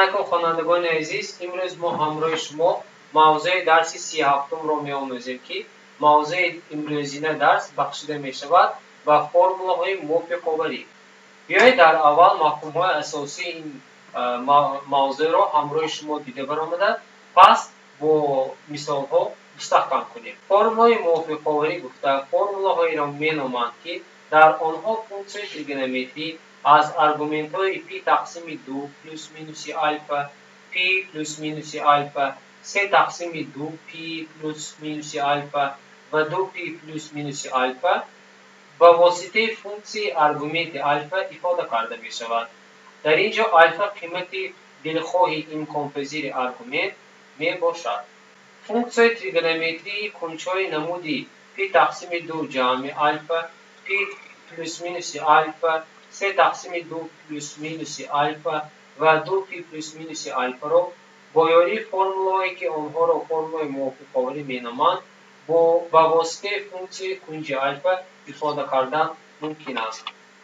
Алайкум, хонандагони азиз! Имрӯз мо ҳамроҳи шумо мавзӯи дарси 37-умро меомӯзем, ки мавзӯи имрӯзина дарс бахшида мешавад ба формулаҳои мувофиқоварӣ. Биёед, дар аввал мафҳумҳои асосии ин мавзӯъро ҳамроҳи шумо дида баромада, пас бо мисолҳо мустаҳкам кунем. Формулаи мувофиқоварӣ гуфта формулаҳоеро меноманд, ки дар онҳо функсияи тригонометрӣ аз аргументҳои пи тақсими ду плюс минуси альфа, пи плюс минуси альфа, се тақсими ду пи плюс минуси альфа ва ду пи плюс минуси альфа ба воситаи функсияи аргументи альфа ифода карда мешавад. Дар ин ҷо альфа қимати дилхоҳи имконпазири аргумент мебошад. Функсияи тригонометрии кунҷҳои намуди пи тақсими ду ҷамъи альфа, пи плюс минуси альфа, се тақсими ду плюс минуси альфа ва ду пи плюс минуси альфаро бо ёрии формулаҳое, ки онҳоро формулаи мувофиқоварӣ меноманд, ба воситаи функсияи кунҷи альфа ифода кардан мумкин аст.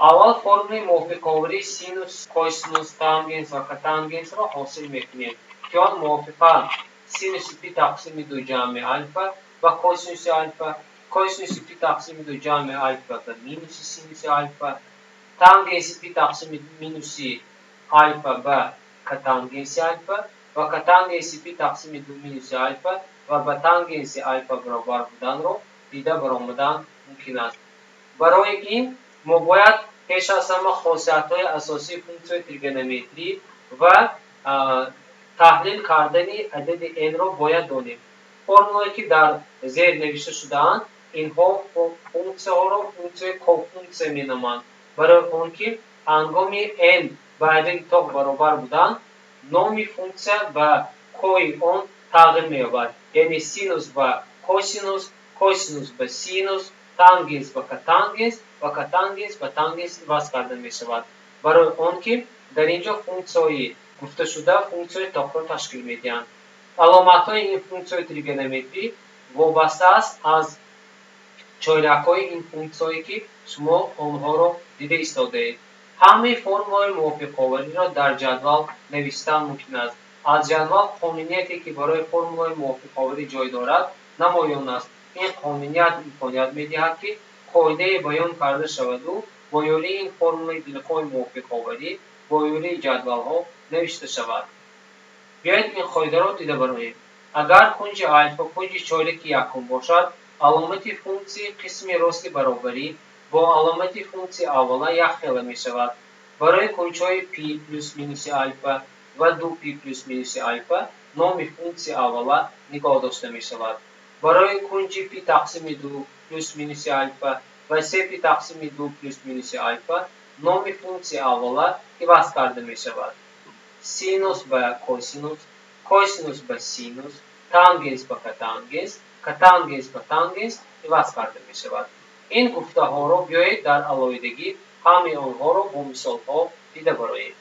Аввал формулаи мувофиқоварии синус, косинус, тангенс ва котангенсро ҳосил мекунем, ки он мувофиқан синуси пи тақсими ду ҷамъи альфа ба косинуси альфа, косинуси пи тақсими ду ҷамъи альфа ба минуси синуси альфа, тангенси пи тақсими минуси альфа ба котангенси альфа ва котангенси пи тақсими ду минуси альфа ва ба тангенси альфа баробар буданро дида баромадан мумкин аст. Барои ин мо бояд пеш аз ҳама хосиятҳои асосии функсияи тригонометрӣ ва таҳлил кардани адади n-ро бояд донем. Формулае, ки дар зер навишта шудаанд, инҳо функсияҳоро функсияи кофунксия меноманд, барои он ки ҳангоми n ба адади тоқ баробар будан, номи функсия ба кои он тағйир меёбад, яъне синус ба косинус, косинус ба синус, тангенс ба котангенс ва котангенс ба тангенс иваз карда мешавад, барои он ки дар ин ҷо функсияҳои гуфташуда функсияҳои тоқро ташкил медиҳанд. Аломатҳои ин функсияҳои тригонометрӣ вобаста аст аз чорякҳои ин функсияҳое, ки шумо онҳоро дида истодаед. Ҳамаи формулаҳои мувофиқовариро дар ҷадвал навистан мумкин аст. Аз ҷадвал қонунияте, ки барои формулаҳои мувофиқоварӣ ҷой дорад, намоён аст. Ин қонуният имконият медиҳад, ки қоидае баён карда шаваду бо ёрии ин формулаи дилхоҳи мувофиқоварӣ бо ёрии ҷадвалҳо навишта шавад. Биёед, ин қоидаро дида бароем. Агар кунҷи альфа кунҷи чоряки якум бошад, аломати функсияи қисми рости баробарӣ бо аломати функсияи аввала якхела мешавад. Барои кунҷҳои пи плюс минуси альфа ва ду пи плюс минуси альфа номи функсияи аввала нигоҳ дошта мешавад. Барои кунҷи пи тақсими ду плюс минуси альфа ва се пи тақсими ду плюс минуси альфа номи функсияи аввала иваз карда мешавад: синус ба косинус, косинус ба синус, тангенс ба котангенс, котангенс ба тангенс иваз карда мешавад. Ин гуфтаҳоро биёед, дар алоҳидагӣ ҳамаи онҳоро бо мисолҳо дида бароем.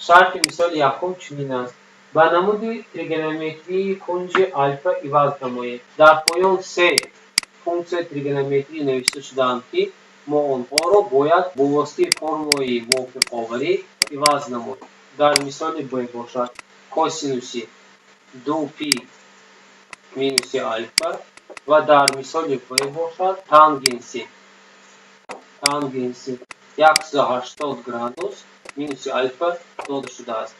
Шарти мисоли якум чунин аст: ба намуди тригонометрии кунҷи альфа иваз намоед. Дар поён се функсияи тригонометрӣ навишта шудаанд, ки мо онҳоро бояд бо воситаи формулаи мувофиқоварӣ иваз намоем. Дар мисоли б бошад, косинуси ду пи минуси альфа ва дар мисоли в бошад, тангенси 180 градус минуси альфа дода шудааст.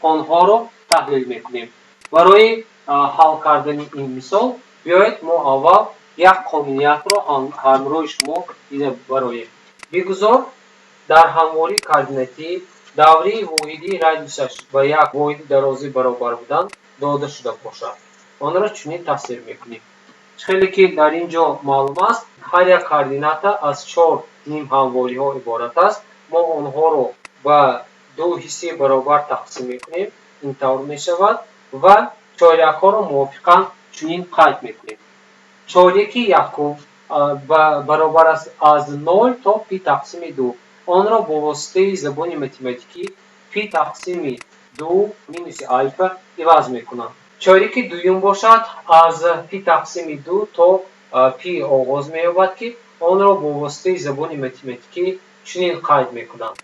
Онҳоро таҳлил мекунем. Барои ҳал кардани ин мисол биёед, мо аввал як қонуниятро ҳамроҳи шумо дида бароем. Бигузор дар ҳамвории координатӣ даврии воҳидии радиусаш ба як воҳиди дарозӣ баробар будан дода шуда бошад. Онро чунин тасвир мекунем. Хеле ки дар ин ҷо маълум аст, ҳар як координата аз чор нимҳамвориҳо иборат аст. Мо онҳоро ба ду ҳиссаи баробар тақсим мекунем, ин тавр мешавад, ва чорякҳоро мувофиқан чунин қайд мекунем. Чоряки якум баробар аст аз нол то пи тақсими ду. Онро бо воситаи забони математикӣ пи тақсими ду минуси альфа иваз мекунам. Чоряки дуюм бошад, аз пи тақсими ду то пи оғоз меёбад, ки онро бо воситаи забони математикӣ чунин қайд мекунам: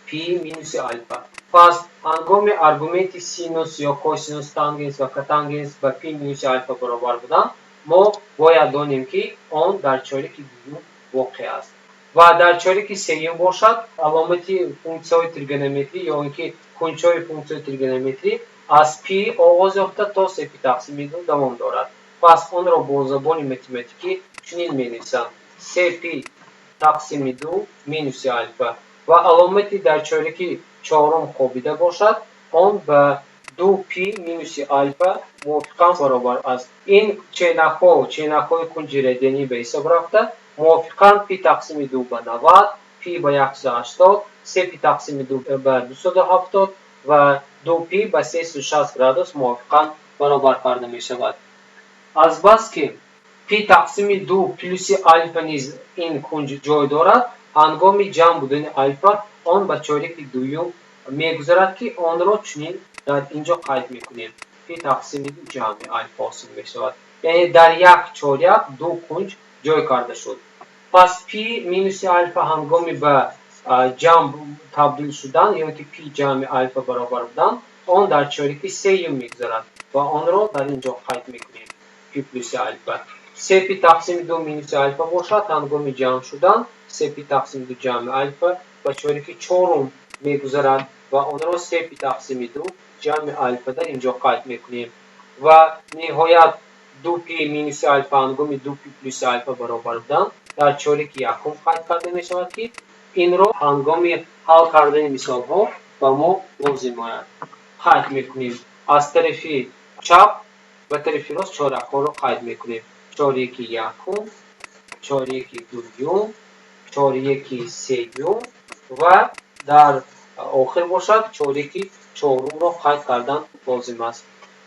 пи минуси альфа. Пас ҳангоми аргументи синус ё косинус, тангенс ва котангенс ба пи минуси алфа баробар будан, мо бояд донем, ки он дар чоряки дуюм воқеъ аст. Ва дар чоряки сеюм бошад, аломати функсияҳои тригонометрӣ ё ин ки кунҷҳои функсияҳои тригонометрӣ аз пи оғоз ёфта то се пи тақсими ду давом дорад. Пас онро бо забони математикӣ чунин менависам: се пи тақсими ду минуси алфа. Ва аломати дар чоряки чорум хобида бошад, он ба ду пи минуси алфа мувофиқан баробар аст. Ин ченакҳо ченакҳои кунҷи радианӣ ба ҳисоб рафта, мувофиқан пи тақсими ду ба 90, пи ба 180, се пи тақсими ду ба 270 ва ду пи ба 360 градус мувофиқан баробар карда мешавад. Азбаски пи тақсими ду плюси алфа низ ин кунҷ ҷой дорад, ҳангоми ҷамъ будани алфа он ба чоряки дуюм мегузарад, ки онро чунин дар ин ҷо қайд мекунем: пи тақсими ду ҷамъи алфа ҳосил мешавад. Яъне дар як чоряк ду кунҷ ҷой карда шуд. Пас пи минуси алфа ҳангоми ба ҷамъ табдил шудан ё ки пи ҷамъи алфа баробар будан, он дар чоряки сеюм мегузарад ва онро дар ин ҷо қайд мекунем: пи плюси алфа. Се пи тақсими ду минуси алфа бошад, ҳангоми ҷамъ шудан се пи тақсими ду ҷамъи алфа ба чоряки чорум мегузарад ва онро се пи тақсими ду ҷамъи алфа дар ин ҷо қайд мекунем. Ва ниҳоят, ду пи минуси алфа ҳангоми ду пи плюси алфа баробар будан дар чоряки якум қайд карда мешавад, ки инро ҳангоми ҳал кардани мисолҳо ба мо лозим ояд. Қайд мекунем, аз тарафи чап ба тарафи рост чорякҳоро қайд мекунем: чоряки якум, чоряки дуюм, чоряки сеюм ва дар охир бошад, чоряки чорумро қайд кардан лозим аст.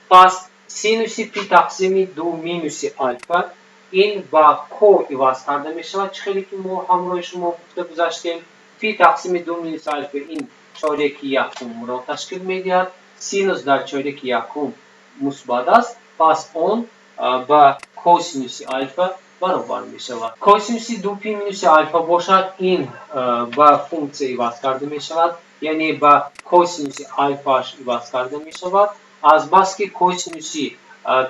Пас синуси пи тақсими ду минуси алфа ин ба ко иваз карда мешавад. Чӣ хеле ки мо ҳамроҳи шумо гуфта гузаштем, пи тақсими ду минуси алфа ин чоряки якумро ташкил медиҳад. Синус дар чоряки якум мусбат аст, пас он ба косинуси алфа баробар мешавад. Косинуси ду пи минуси алфа бошад, ин ба функсия иваз карда мешавад, яъне ба косинуси алфааш иваз карда мешавад. Азбаски косинуси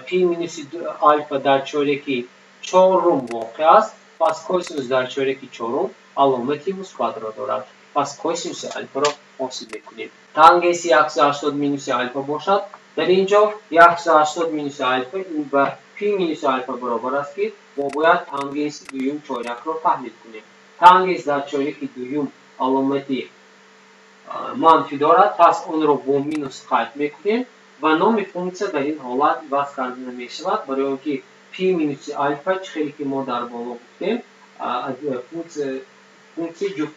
пи минуси алфа дар чоряки чорум воқеъ аст, пас косинус дар чоряки чорум аломати мусбатро дорад, пас косинуси алфаро ҳосил мекунем. Тангенси 180 минуси алфа бошад, дар ин ҷо 180 минуси алфа ин ба пи минуси алфа баробар аст, ки мо бояд тангенси дуюм чорякро таҳлил кунем. Тангенс дар чоряки дуюм аломати манфӣ дорад, пас онро бо минус қайд мекунем ва номи функсия дар ин ҳолат иваз карда намешавад, барои он ки пи минуси алфа, чӣ хеле ки мо дар боло гуфтем, функсияи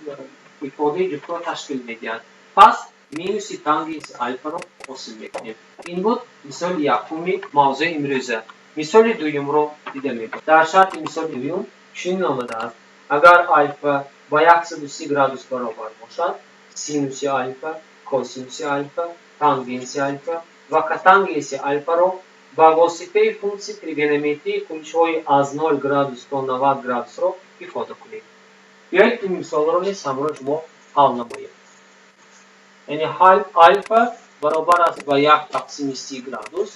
ифодаи ҷуфтро ташкил медиҳад. Пас минуси тангенси алфаро ҳосил мекунем. Ин буд мисоли якуми мавзӯи имрӯза. Мисоли дуюмро дида мебарем. Дар шарти мисоли дуюм чунин омадааст: агар алфа ба 130 градус баробар бошад, синуси алфа, косинуси алфа, тангенси алфа ва котангенси алфаро ба воситаи функсияи тригонометрии кунҷҳои аз 0 градус то 90 градусро ифода кунед. Биёед, ин мисолро низ ҳамроҳи шумо ҳал намоем. Яъне ҳал алфа баробар аст ба як тақсими си градус.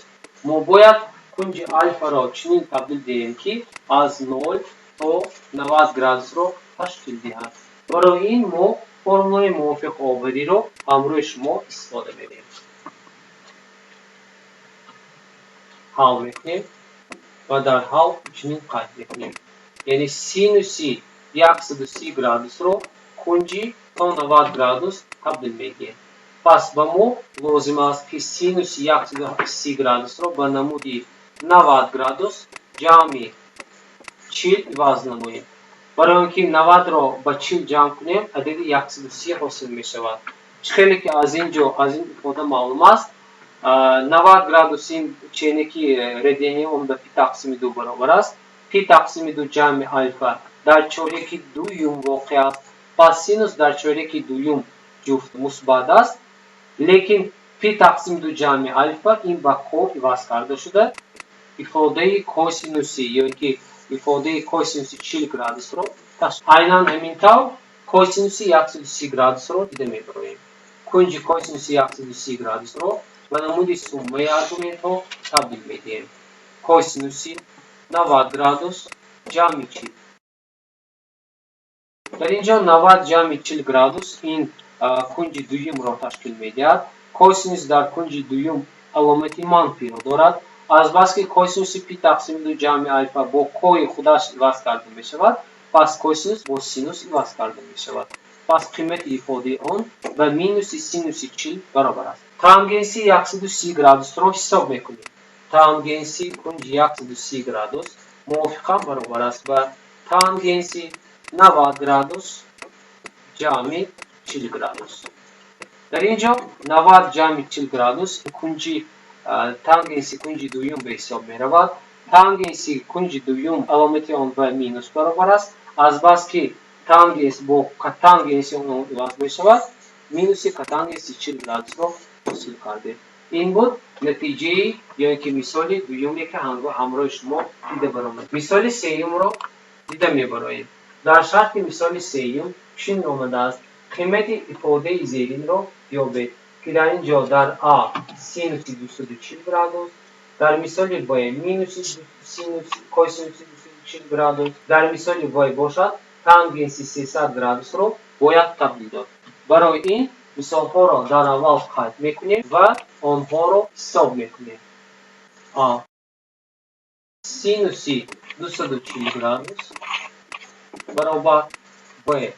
Мо бояд кунҷи алфаро чунин табдил диҳем, ки аз 0 то 90 градусро ташкил диҳад. Барои ин мо формулаи мувофиқовариро ҳамроҳи шумо истифода мебарем. Ҳал мекунем ва дар ҳал чунин қайд мекунем, яъне синуси 130 градусро кунҷи то 90 градус табдил медиҳем. Пас ба мо лозим аст, ки синуси 130 градусро ба намуди 90 градус ҷамъи 40 иваз намоем. Барои он ки 90-ро ба 40 ҷамъ кунем, адади 130 ҳосил мешавад. Чӣ хеле ки аз ин ҷо, аз ин ифода маълум аст, 90 градус ин ченаки радиани он ба пи тақсими ду баробар аст. Пи тақсими ду ҷамъи алфа дар чоряки дуюм воқеъ аст, пас синус дар чоряки дуюм ҷуфт мусбат аст, лекин пи тақсими ду ҷамъи алфа ин ба ко иваз карда шуда, ифодаи косинуси ё ки ифодаи косинуси 40 градусро, айнан ҳамин тавр косинуси 130 градусро дида мебароем. Кунҷи косинуси 130 градусро ба намуди суммаи аргументҳо табдил медиҳем. Косинуси 90 градус ҷамъи 40. Дар ин ҷо 90 ҷамъи 40 градус ин кунҷи дуюмро ташкил медиҳад. Косинус дар кунҷи дуюм аломати манфиро дорад. Азбаски косинуси пи тақсими ду ҷамъи алфа бо кои худаш иваз карда мешавад, пас косинус бо синус иваз карда мешавад. Пас қимати ифодаи он ба минуси синуси 40 баробар аст. Тангенси 130 градусро ҳисоб мекунем. Тангенси кунҷи 130 градус мувофиқан баробар аст ба тангенси 90 градус ҷамъи 40 градус. Дар ин ҷо 90 ҷамъи 40 градус кунҷи тангенси кунҷи дуюм ба ҳисоб меравад. Тангенси кунҷи дуюм аломати он ба минус баробар аст. Азбаски тангенс бо котангенси он иваз мешавад, минуси котангенси 40 градусро ҳосил кардем. Ин буд натиҷаи ё ин ки мисоли дуюме, ки ҳамроҳи шумо дида баромад. Мисоли сеюмро дида мебароем. Дар шарти мисоли сеюм чунин омадааст: қимати ифодаи зеринро ёбед, ки дар ин ҷо дар а синуси 240 градус, дар мисоли б минуси косинуси 240 градус, дар мисоли в бошад, тангенси 300 градусро бояд табдил дод. Барои ин мисолҳоро дар аввал қайд мекунем ва онҳоро ҳисоб мекунем. А синуси 240 градус баробар б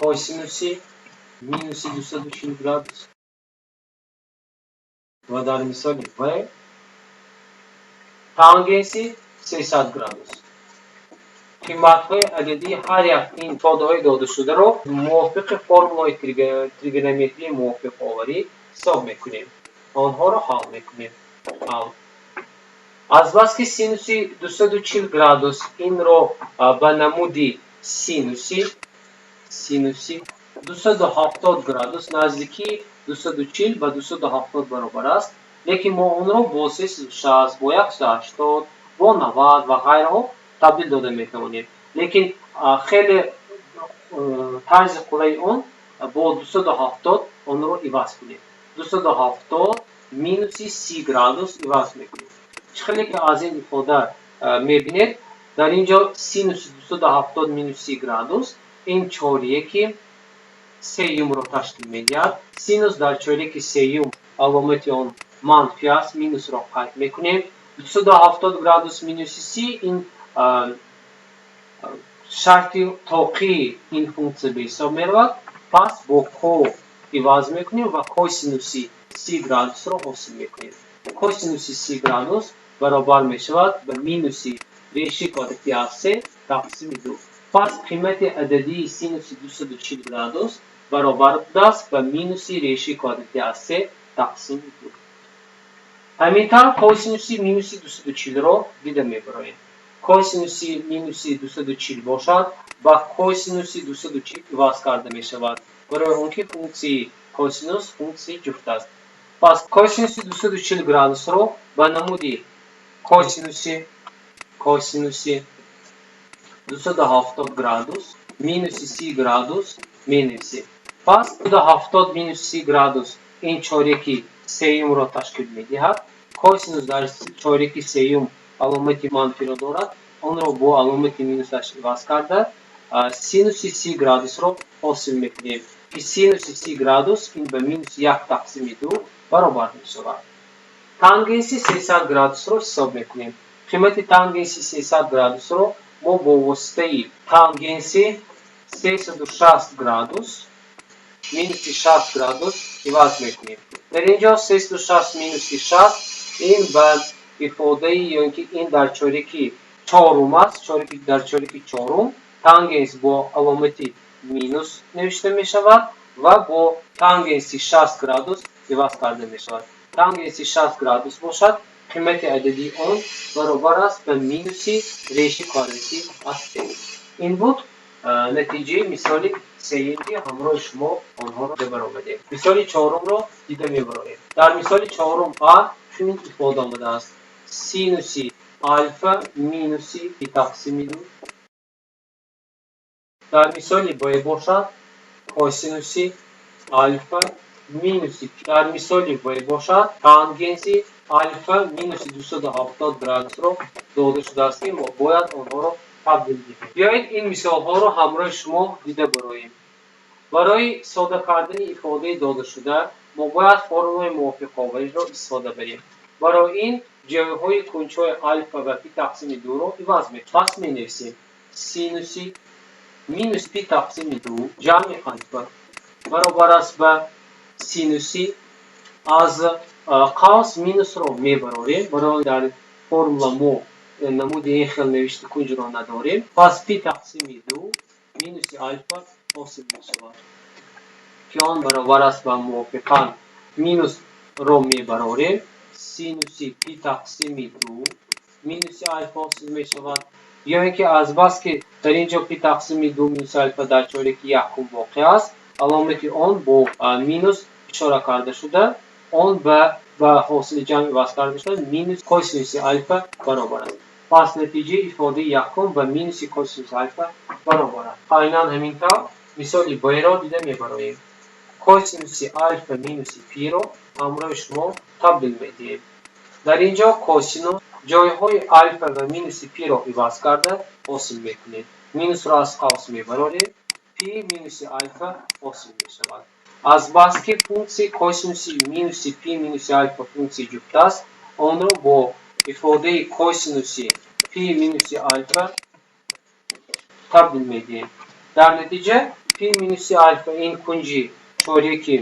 косинуси минуси 240 градус ва дар мисоли в тангенси 300 градус. Қиматҳои ададии ҳар як ин ифодаҳои додашударо мувофиқи формулаи тригонометрии мувофиқоварӣ ҳисоб мекунем, онҳоро ҳал мекунем. Ҳал: азбаски синуси 240 градус инро ба намуди синуси 270 градус, наздикии 240 ба 270 баробар аст, лекин мо онро бо 360, бо 180, бо 90 ва ғайраҳо табдил дода метавонем, лекин хеле тарзи қулайи он бо 270 онро иваз кунем. 270 минуси 30 градус иваз мекунем. Чӣ хеле ки аз ин ифода мебинед, дар ин ҷо синуси 270 минус 30 градус ин чоряки сеюмро ташкил медиҳад. Синус дар чоряки сеюм аломати он манфӣ аст, минусро қайд мекунем. 270 градус минуси 30 ин шарти тоқии ин функсия ба ҳисоб меравад. Пас бо ко иваз мекунем ва косинуси 30 градусро ҳосил мекунем. Косинуси 30 градус баробар мешавад ба минуси реши квадрати аз се тақсими ду. Пас қимати ададии синуси 240 градус баробар будааст ба минуси реши квадрати аз се тақсими ду. Ҳамин тавр косинуси минуси 240-ро дида мебароем. Косинуси минуси 240 бошад, ба косинуси 240 иваз карда мешавад, барои он ки функсияи косинус функсияи ҷуфт аст. Пас косинуси 240 градусро ба намуди косинуси 270 градус минуси 30 градус менависем. Пас 270 минус 30 градус ин чоряки сеюмро ташкил медиҳад. Косинус дар чоряки сеюм аломати манфиро дорад, онро бо аломати минусаш иваз карда, синуси 30 градусро ҳосил мекунем, ки синуси 30 градус ин ба минуси як тақсими ду баробар мешавад. Тангенси 300 градусро ҳисоб мекунем. Қимати тангенси 300 градусро мо бо воситаи тангенси 360 градус минуси 60 градус иваз мекунем. Дар ин ҷо 360 минуси 60 ин ба ифодаи ё ин ки ин дар чоряки чорум аст. Чоряки дар чоряки чорум тангенс бо аломати минус навишта мешавад ва бо тангенси 60 градус иваз карда мешавад. Тангенси 60 градус бошад, қимати ададии он баробар аст ба минуси реши квадрати аз се. Ин буд натиҷаи мисоли сеюм, ки ҳамроҳи шумо онҳоро дида баромадем. Мисоли чорумро дида мебароем. Дар мисоли чорум а чунин ифода омадааст: синуси алфа минуси пи тақсими ду. Дар мисоли б бошад, косинуси алфа минуси. Дар мисоли В бошад, тангенси алфа минуси 270 градусро дода шудааст, ки мо бояд онҳоро табдил диҳем. Биёед, ин мисолҳоро ҳамроҳи шумо дида бароем. Барои сода кардани ифодаи додашуда мо бояд формулаи мувофиқовариро истифода барем. Барои ин ҷойҳои кунҷҳои алфа ва пи тақсими дуро иваз мекунем. Пас менависем: синуси минус пи тақсими ду ҷамъи алфа баробар аст ба синуси, аз қавс минусро мебарорем, барои дар формула мо намуди ин хел навишти кунҷро надорем. Пас пи тақсими ду минуси алфа ҳосил мешавад, ки он баробар аст ба, мувофиқан минусро мебарорем, синуси пи тақсими ду минуси алфа ҳосил мешавад. Ё ин ки азбаски дар ин ҷо пи тақсими ду минуси алфа дар чореки якум воқеъ аст, аломати он бо минус ишора карда шуда, он ба ҳосили ҷамъ иваз карда шуда, минус косинуси алфа баробар аст. Пас натиҷаи ифодаи якум ба минуси косинуси алфа баробар аст. Айнан ҳамин тавр мисоли Б-ро дида мебароем. Косинуси алфа минуси пиро ҳамроҳи шумо табдил медиҳем. Дар ин ҷо косинус, ҷойҳои алфа ва минуси пиро иваз карда ҳосил мекунем. Минусро аз қавс мебарорем, пи минуси алфа ҳосил мешавад. Азбаски функсияи косинуси минуси пи минуси алфа функсияи ҷуфт аст, онро бо ифодаи косинуси пи минуси алфа табдил медиҳем. Дар натиҷа пи минуси алфа ин кунҷи чореки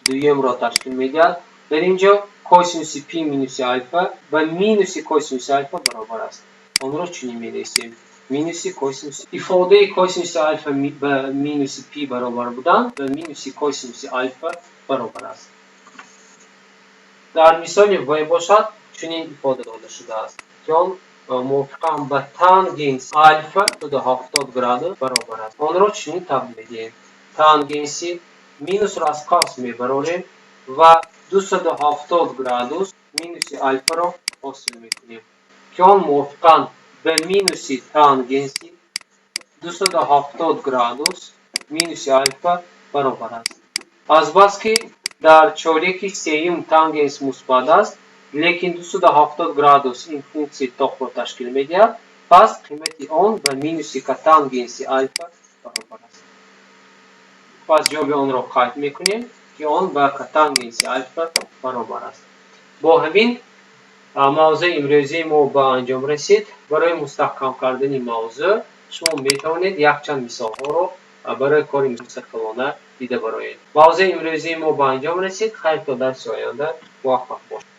дуюмро ташкил медиҳад. Дар ин ҷо косинуси пи минуси алфа ба минуси косинуси алфа баробар аст. Онро чунин менависем: минуси косинуси. Ифодаи косинуси алфа ба минуси пи баробар будан ба минуси косинуси алфа баробар аст. Дар мисоли В бошад, чунин ифода дода шудааст, ки он мувофиқан ба тангенс алфа 270 градус баробар аст. Онро чунин табдил медиҳем: тангенси, минусро аз қавс мебарорем ва 270 градус минуси алфаро ҳосил мекунем, ки он мувофиқан ба минуси тангенси 270 градус минуси алфа баробар аст. Азбаски дар чореки сеюм тангенс мусбат аст, лекин 270 градус ин функсияи тоқро ташкил медиҳад, пас қимати он ба минуси котангенси алфа баробар аст. Пас ҷавоби онро қайд мекунем, ки он ба котангенси алфа баробар аст. Бо ҳамин мавзӯи имрӯзии мо ба анҷом расид. Барои мустаҳкам кардани мавзӯъ шумо метавонед якчанд мисолҳоро барои кори мустақилона дида бароед. Мавзӯи имрӯзии мо ба анҷом расид. Хайр, то дарси оянда, муваффақ бошед.